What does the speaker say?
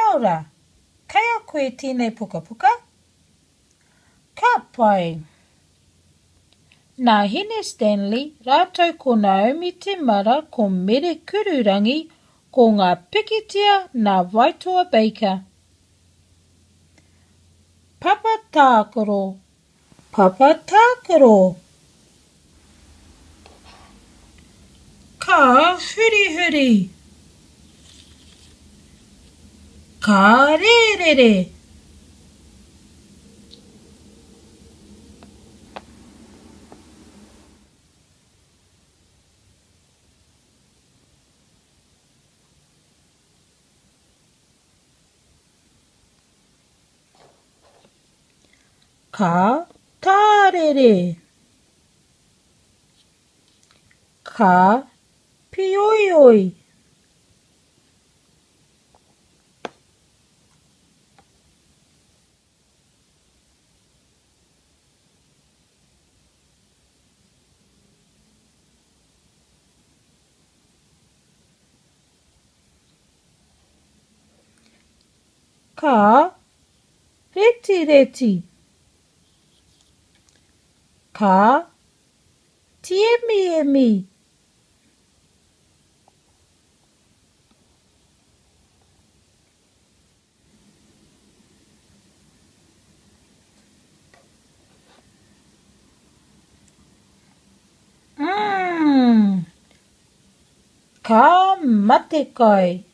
Kia ora! Kei a koe tēnei pukapuka? Ka pai! Nā Hine Stanley rātou ko Naomi Te Mara ko Mere Kururangi ko ngā pikitia nā Waitoa Baker. Papa tākaro Papa tākaro Ka hurihuri Ka rērere. Ka tārere. Ka pioioi. Ka retireti. Ka tiemiemi. Umm! Ka matekai.